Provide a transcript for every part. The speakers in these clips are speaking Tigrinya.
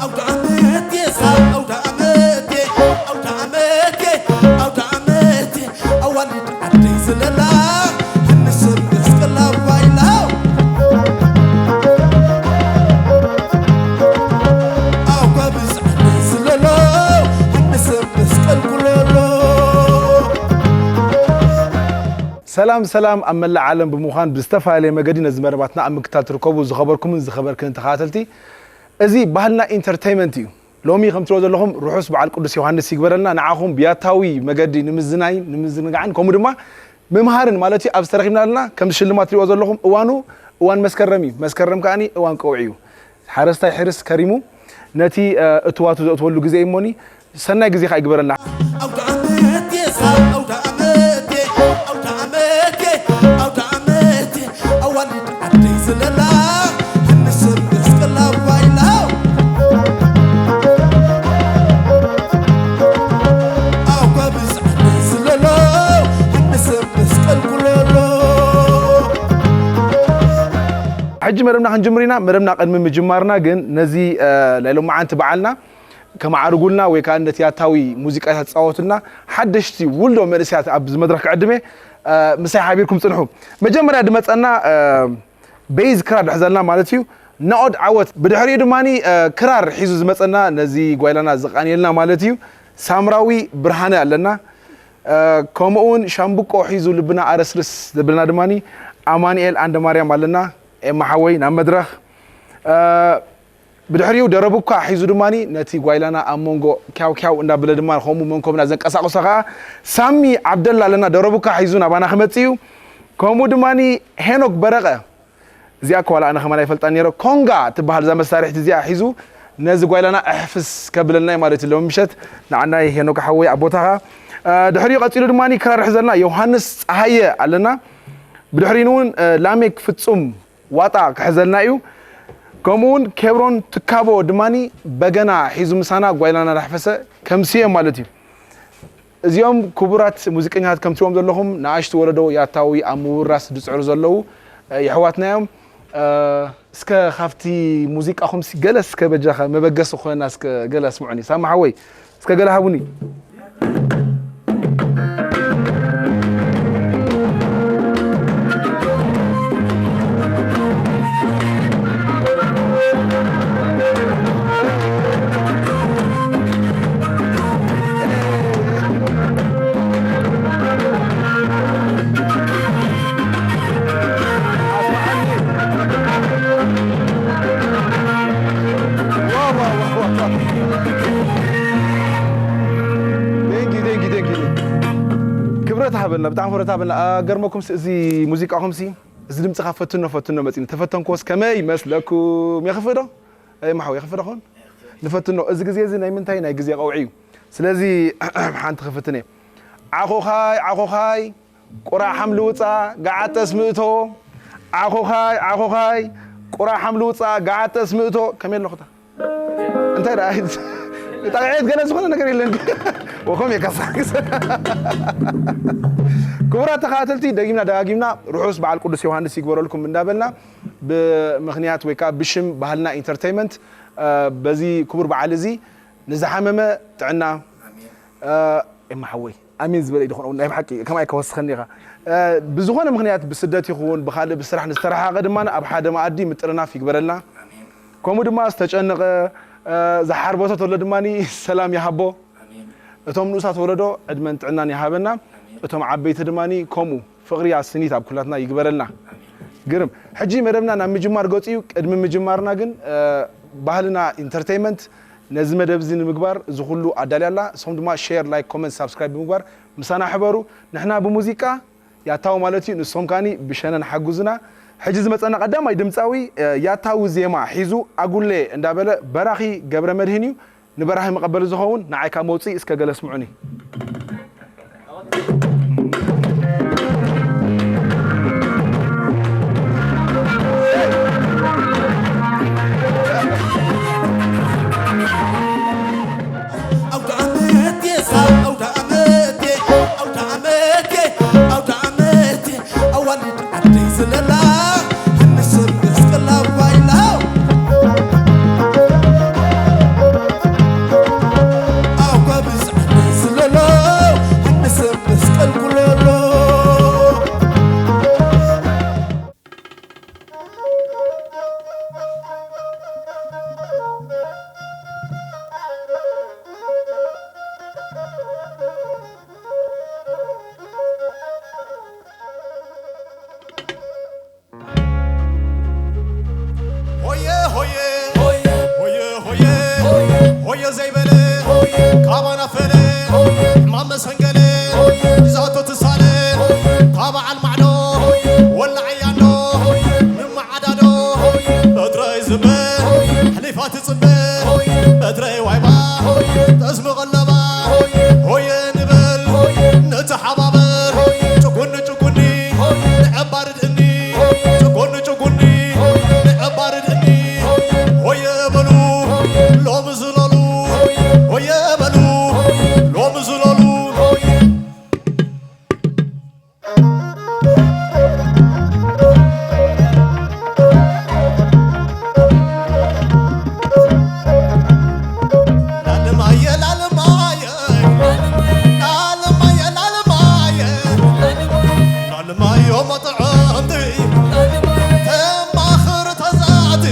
ኣውደ ዓመት የሳብ ኣውደ ዓመት ኣውደ ዓመት ኣውደ ዓመት ኣዋልድ ዓደይ ስለላ፣ ሃንስብ መስቀል ኣባይላ። ኣጓብዝ ዓደይ ስለሎ፣ ሃንስብ መስቀል ኩለሎ። ሰላም ሰላም፣ ኣብ መላእ ዓለም ብምዃን ብዝተፈላለየ መገዲ ነዚ መደባትና ኣብ ምክታል ትርከቡ ዝኸበርኩምን ዝኸበርክን ተኸታተልቲ፣ እዚ ባህልና ኢንተርተይመንት እዩ። ሎሚ ከም ትሪኦ ዘለኹም ርሑስ በዓል ቅዱስ ዮሃንስ ይግበረልና። ንዓኹም ብያታዊ መገዲ ንምዝናይ ንምዝንጋዕን ከምኡ ድማ ምምሃርን ማለት እዩ ኣብዚ ተረኺብና ኣለና። ከም ሽልማት ትሪኦ ዘለኹም እዋኑ እዋን መስከረም እዩ። መስከረም ከኣኒ እዋን ቀውዒ እዩ። ሓረስታይ ሕርስ ከሪሙ ነቲ እትዋቱ ዘእትወሉ ግዜ እሞኒ ሰናይ ግዜ ከዓ ይግበረልና። ኣውደ ዓመት የሳብ ኣውደ ዓመት ኣውደ ዓመት ኣውደ ዓመት ኣዋልድ ዓደይ ስለላ ሃንስብ መስቀል ኣባይላ። ኣጓብዝ ዓደይ ስለሎ ሃንስብ መስቀል ኩለሎ። ሕጂ መደብና ክንጅምር ኢና። መደብና ቅድሚ ምጅማርና ግን ነዚ ናይ ሎማዓንቲ በዓልና ከመዓርጉልና ወይ ከዓ ነቲ ያታዊ ሙዚቃ ተፃወቱልና ሓደሽቲ ውልዶ መንእሰያት ኣብዚ መድረክ ክዕድሜ ምሳይ ሓቢርኩም ፅንሑ። መጀመርያ ድመፀና ቤዝ ክራር ድሕዘልና ማለት እዩ። ናኦድ ዓወት ብድሕሪኡ ድማ ክራር ሒዙ ዝመፀና ነዚ ጓይላና ዝቃንየልና ማለት እዩ። ሳምራዊ ብርሃነ ኣለና። ከምኡውን ሻምብቆ ሒዙ ልብና ኣረስርስ ዘብልና ድማ ኣማንኤል ኣንደማርያም ኣለና። ኤማ ሓወይ ናብ መድረኽ። ብድሕሪኡ ደረቡካ ሒዙ ድማ ነቲ ጓይላና ኣብ መንጎ ኪያው ኪያው እንዳበለ ድማ ከምኡ መንኮብና ዘንቀሳቕሶ ከዓ ሳሚ ዓብደላ ኣለና። ደረቡካ ሒዙ ናባና ክመጽእ እዩ። ከምኡ ድማ ሄኖክ በረቐ፣ እዚኣ እኮ ዋላ ኣነ ከማን ኣይፈልጣን ነይረ፣ ኮንጋ ትበሃል እዛ መሳርሒት እዚኣ ሒዙ ነዚ ጓይላና ኣሕፍስ ከብለልና እዩ ማለት እዩ ሎሚ ምሸት። ንዓናይ ሄኖክ ሓወይ ኣብ ቦታኻ። ድሕሪኡ ቀጺሉ ድማ ክራር ሒዘልና ዮሃንስ ጸሃየ ኣለና። ብድሕሪኡ እውን ላሜክ ፍጹም ዋጣ ክሕዘልና እዩ። ከምኡ እውን ኬብሮን ትካቦ ድማኒ በገና ሒዙ ምሳና ጓይላና ዳሕፈሰ ከምስዮም ማለት እዩ። እዚኦም ክቡራት ሙዚቀኛታት ከም ትሪኦም ዘለኹም ንኣሽቱ ወለዶ ያታዊ ኣብ ምውራስ ዝፅዕሩ ዘለዉ የሕዋትና እዮም። እስከ ካብቲ ሙዚቃኹም ሲ ገለ እስከ በጃኻ መበገሲ ክኾነና እስከ ገለ ኣስምዑኒ። ሳማ ሓወይ እስከ ገለ ሃቡኒ። ክብረት ሃበልና፣ ብጣዕሚ ክብረት ሃበልና። ኣገርመኩም እዚ ሙዚቃኹም ሲ እዚ ድምፅኻ ፈትኖ ፈትኖ መፂኒ ተፈተንክዎስ ከመይ መስለኩም? የኽፍእ ዶ? ኣይ ማሓው የኽፍእ ዶ ኾን? ንፈትኖ። እዚ ግዜ እዚ ናይ ምንታይ ናይ ግዜ ቀውዒ እዩ። ስለዚ ሓንቲ ክፍትን እየ። ዓኾኻይ ዓኾኻይ ቁራ ሓምሊ ውፃ ገዓጠስ ምእቶ። ዓኾኻይ ዓኾኻይ ቁራ ሓምሊ ውፃ ገዓጠስ ምእቶ። ከመይ ኣለኹታ? እንታይ ደኣ? ጣቕዒት ገለ ዝኾነ ነገር የለን። ወኸም የከሳክስ። ክቡራት ተኸታተልቲ፣ ደጊምና ደጋጊምና ርሑስ በዓል ቅዱስ ዮሃንስ ይግበረልኩም እንዳበልና፣ ብምኽንያት ወይ ከዓ ብሽም ባህልና ኢንተርተይመንት፣ እ፣ በዚ ክቡር በዓል እዚ ንዝሓመመ ጥዕና፣ እ፣ ኤማ ሓወይ፣ ኣሜን ዝበለ እዩ ድኾን፣ ናይ ብሓቂ ከማይ ከወስኸኒ ኢኻ። እ፣ ብዝኾነ ምኽንያት ብስደት ይኹን ብኻልእ ብስራሕ ንዝተረሓቐ ድማ ኣብ ሓደ መኣዲ ምጥርናፍ ይግበረልና። ከምኡ ድማ ዝተጨነቐ፣ እ፣ ዝሓርበቶ ተሎ ድማ ሰላም ይሃቦ። እቶም ንኡሳት ወለዶ ዕድመን ጥዕናን ይሃበና። እቶም ዓበይቲ ድማ ከምኡ ፍቕሪ ኣስኒት ኣብ ኩላትና ይግበረልና። ግርም። ሕጂ መደብና ናብ ምጅማር ገጹ እዩ። ቅድሚ ምጅማርና ግን፣ እ፣ ባህልና ኢንተርተይመንት ነዚ መደብ እዚ ንምግባር እዚ ኩሉ ኣዳልያ ኣላ። ንሶም ድማ ሼር፣ ላይክ፣ ኮመንት፣ ሳብስክራይብ ብምግባር ምሳና ሕበሩ። ንሕና ብሙዚቃ ያታዊ ማለት እዩ፣ ንሶም ካኒ ብሸነን ሓጉዙና። ሕጂ ዝመጸና ቀዳማይ ድምጻዊ፣ እ፣ ያታዊ ዜማ ሒዙ ኣጉሌ እንዳበለ በራኺ ገብረ መድህን እዩ። ንበራኺ መቐበሊ ዝኸውን ንዓይ ካብ መውጽኢ እስከ ገለ ስምዑኒ። ኣውደ ዓመት የሳብ ኣውደ ዓመት ኣውደ ዓመት ኣውደ ዓመት ኣዋልድ ዓደይ ስለላ፣ ሕንስን መስቀል ኣባይላ። ኣጓብዝ ዓደይ ስለሎ፣ ሕንስን መስቀል ጉለሎ። ሆየ ሆየ ሆየ ሆየ ሆየ ዘይበለ ካባና ፈለ ሕማም መሰንገለ ዛቶ ትሳለ ታበዓል ማዕዶ ወላዓያዶ ዓዳዶ በትረይ ዝበ ሕሊፋ ትጽበ በትረይ ዋይባ ጠስሚ ቀለባ ሆየ ንበል ንተሓባበር ጭጉኒ ጭጉኒ ንዕባርድ እኒ ጭጉኒ ጭጉኒ ንዕባርድ እኒ ሆየ በሉ ሎሚ ዝለሉ ሆየ በሉ ሎሚ ዝለሉ ላልማየ ላልማየ ላልማየ ላልማየ ላልማዮ መጥዕምቲ ተማኽር ተዛቲ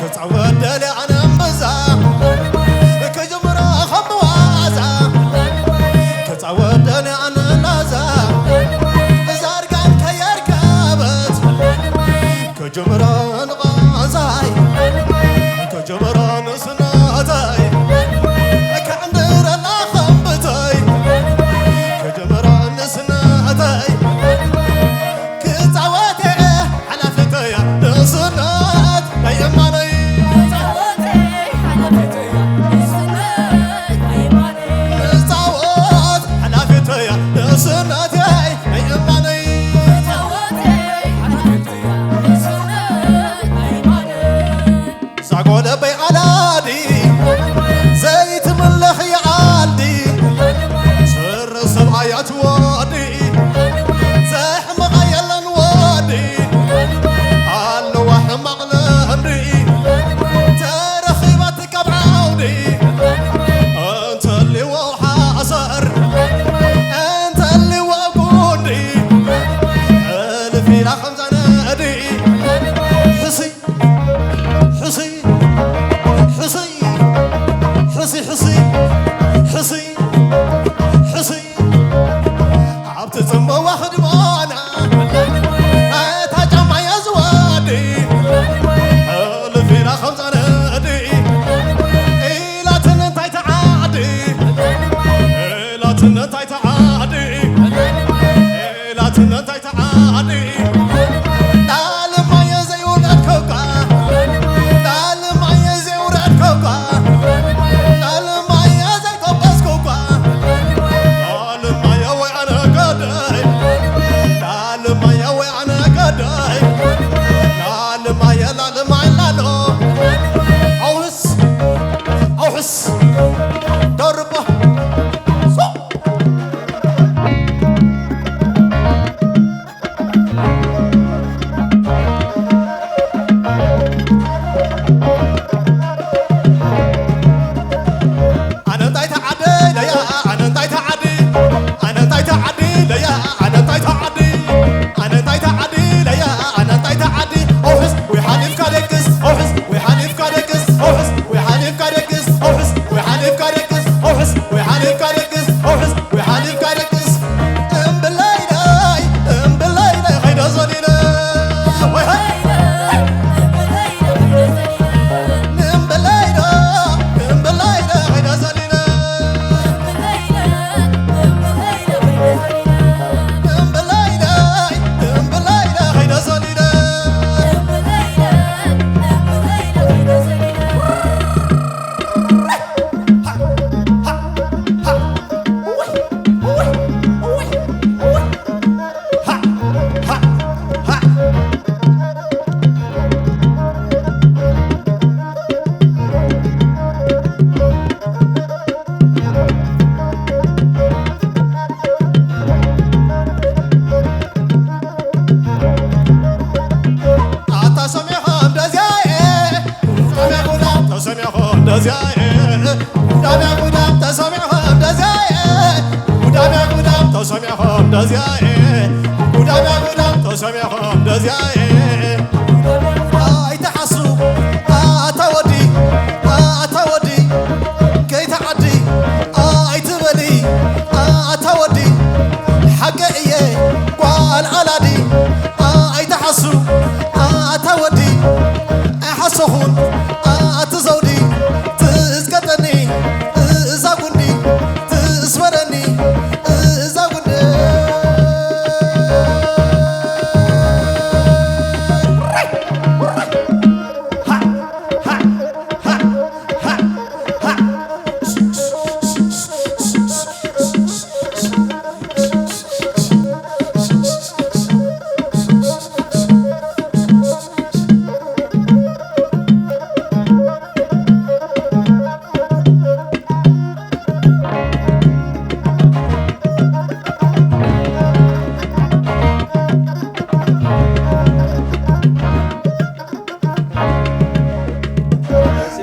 ክጻወት ደልያ ኣነ እምብዛ ክጅምሮ ከም ዋዛ ክጻወት ደልያ ኣነ ላዛ እዛ እርጋን ከየርከበት ክጅምሮ ንቓዛይ ክጅምሮ ንስነተይ ክዕንድረላ ኸምብተይ ክጅምሮ ንስነተይ ክጻወት እየ ሓላፊተያ ንስነት ናይ እማነይ ክጻወት ሓላፊተያ ንስነተይ ናይ እማነይ ዛጎለበይ ኣላዲ ዘይትምለኽ ይዓዲ ስር ሰብኣያ ትወዲ ዘሕምቓ የለን ወዲ ኣለዋ ሕማቕ ልምዲ ተረኺባ ትካብ ዓውዲ እንተልዎ ሓሰር እንተልዎ ጉንዲ እልፊ ኢላ ከምዛ ነዲ ሕስይ ሕስይ ሕስይ ሕስይ ሕስይ ሕስይ ሕስይ ኣብቲ ጽምዋ ክድሞና እታ ጫማዮ ዝወዲ ሕልፍ ኢላ ከም ጸነዲ ኢላትን እንታይ ተዓዲ ኢላትን እንታይ ተዓዲ ኢላትን እንታይ ተዓዲ ላልማየ ዘይውረድከኳ ላልማየ ዘይውረድከኳ ላልማየ ዘይጠበስከኳ ላልማየ ወይ ኣነ ገዳይ ላልማየ ወይ ኣነ ገዳይ ላልማየ ላልማየ ላሎ ኣውሕስ ኣውሕስ ደርባ ኣነ እንታይ ተዓዲ ለያ ኣነ እንታይ ተዓዲ ኣነ እንታይ ተዓዲ ለያ ኣነ እንታይ ተዓዲ ኣነ እንታይ ተዓዲ ለያ ኣነ እንታይ ተዓዲ ኦሕስ ወይ ሓሊፍካ ደግስ ኦሕስ ወይ ሓሊፍካ ደግስ ኦሕስ ወይ ሓሊፍካ ደግስ ኦሕስ ወይ ሓሊፍካ ደግስ ኦሕስ ወይ ሓሊፍካ ደግስ ኦሕስ ወይ ሓሊፍካ ደግስ እምብለይለይ እምብለይለይ ኸይደ ዘሊለ ወይ ሃይ እምብለይዶ እምብለይዶ ኸይደ ዘሊለ እምብለይለይ እምብለይለይ ኸይደ ዘሊለ ጉዳምያ ጉዳም ተሰሚዕኹም ደዚያየ ጉዳምያ ጉዳም ተሰሚዕኹም ደዚያየ ጉዳምያ ጉዳም ተሰሚዕኹም ደዚያየ ኣይትሓሱ ኣታ ወዲ ኣታ ወዲ ከይትዓዲ ኣይትበሊ ኣታ ወዲ ሓቂ እየ ጓል ኣላዲ ኣይትሓሱ ኣታ ወዲ ኣይሓሰኹን ኣቲ ዘውዲ ትዝገጠኒ እዛ ጉንዲ ትስበረኒ እዛ ጉንዲ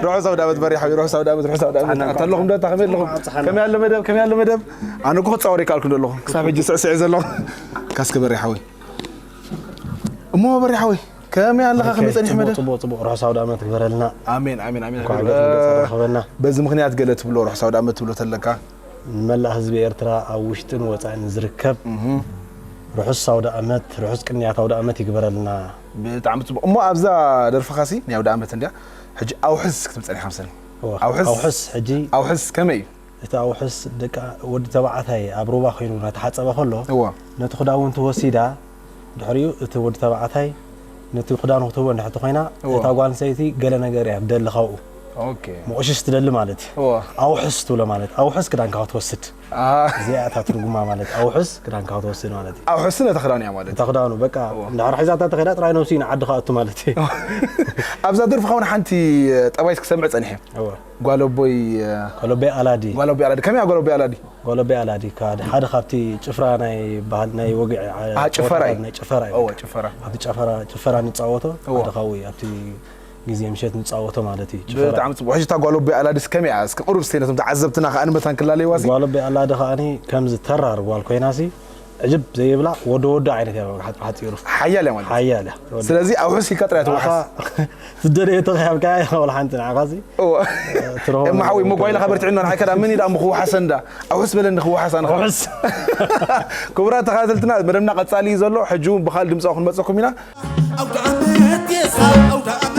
ርሑስ ኣውደ ዓመት በሪሓዊ ርሑስ ኣውደ ዓመት ርሑስ ኣውደ ዓመት ኣታ ኣለኹም ዶ ኣታ ከመይ ኣለኹም ከመይ ኣሎ መደብ ከመይ ኣሎ መደብ ኣነ እኮ ክፃወር ይከኣልኩ ዶ ኣለኹ ክሳብ ሕጂ ስዕስዕ ዘለኹ ካስከ በሪሓዊ እሞ በሪሓዊ ከመይ ኣለኻ ከመይ ፀኒሑ መደብ ፅቡቅ ፅቡቅ ርሑስ ኣውደ ዓመት ግበረልና ኣሜን ኣሜን ኣሜን እንኳዕ ገፅ ገፅ ኣራኸበና በዚ ምክንያት ገለ ትብሎ ርሑስ ኣውደ ዓመት ትብሎ ተለካ ንመላእ ህዝቢ ኤርትራ ኣብ ውሽጥን ወፃእን ዝርከብ ርሑስ ኣውደ ዓመት ርሑስ ቅንያት ኣውደ ዓመት ይግበረልና ብጣዕሚ ፅቡቅ እሞ ኣብዛ ደርፍኻሲ ናይ ኣውደ ዓመት እንድያ ሕጂ ኣውሕስ ክትብል ፀኒኻ መሰለኒ ኣውሕስ ኣውሕስ ሕጂ ኣውሕስ ከመይ እዩ እቲ ኣውሕስ ደቂ ወዲ ተባዕታይ ኣብ ሩባ ኮይኑ እናተሓፀበ ከሎ እወ ነቲ ክዳውንቲ ወሲዳ ድሕሪኡ እቲ ወዲ ተባዕታይ ነቲ ክዳኑ ክትህቦ እንድሕር ተኮይና እወ እታ ጓል ኣንስተይቲ ገለ ነገር እያ ትደሊ ካብኡ ኦኬ መቑሽሽ ትደሊ ማለት እዩ እወ ኣውሕስ ትብሎ ማለት ኣውሕስ ክዳንካ ክትወስድ አ እዚኣ እታ ትርጉማ ማለት ኣውሕስ ክዳንካ ክትወስድ ማለት እዩ ኣውሕስ ነታ ክዳን እያ ማለት እታ ክዳኑ በቃ እወ እንድሕር ሒዛታ ተኸዳ ጥራይ ነብሱ እዩ ንዓዲ ክኣቱ ማለት እዩ ኣብዛ ደርፍኻ እውን ሓንቲ ጠባይት ክሰምዕ ፀኒሐ እወ ጓለቦይ ጓለቦይ ኣላዲ ጓለቦይ ኣላዲ ከመይ ጓለቦይ ኣላዲ ጓለቦይ ኣላዲ ሓደ ካብቲ ጭፍራ ናይ ባህል ናይ ወግዒ ጭፈራ ናይ ጭፈራ እዩ ጭፈራ ኣብቲ ጭፈራ ጭፈራ ንፃወቶ ሓደ ካብኡ እዩ ኣብቲ ግዜ ምሸት ንፃወቶ ማለት እዩ ጭፈራ ብጣዕሚ ፅቡቅ ሕጂ እታ ጓለቦይ ኣላዲስ ከመይ እያ እስኪ ቁሩብ እስቲ ነቶም ተዓዘብትና ከኣ ንመታን ክላለይዋ ሲ ጓለቦይ ኣላዲ ከኣ ከምዚ ተራር ጓል ኮይና ሲ ዕጅብ ዘይብላ ወዶ ወዶ ዓይነት እያ ብሓፂሩ ሓያል እያ ማለት ሓያል እያ ስለዚ ኣውሕስ ኢልካ ጥራይ ትውሓስ ትደለዮ ተኸያብካ ወላ ሓንቲ ንዓኻ ሲ እማ ሓወይ ሞባይልኻ በርትዕና ንዓይ ከዳ መን ኢዳ እሞ ክወሓሰ እንዳ ኣውሕስ በለኒ ክወሓስ ኣነ ኣውሕስ ክቡራት ተኸታተልትና መደብና ቀጻሊ እዩ ዘሎ ሕጂ እውን ብኻል ድምፃዊ ክንመፀኩም ኢና ኣውደ ዓመት የሳ ኣውደ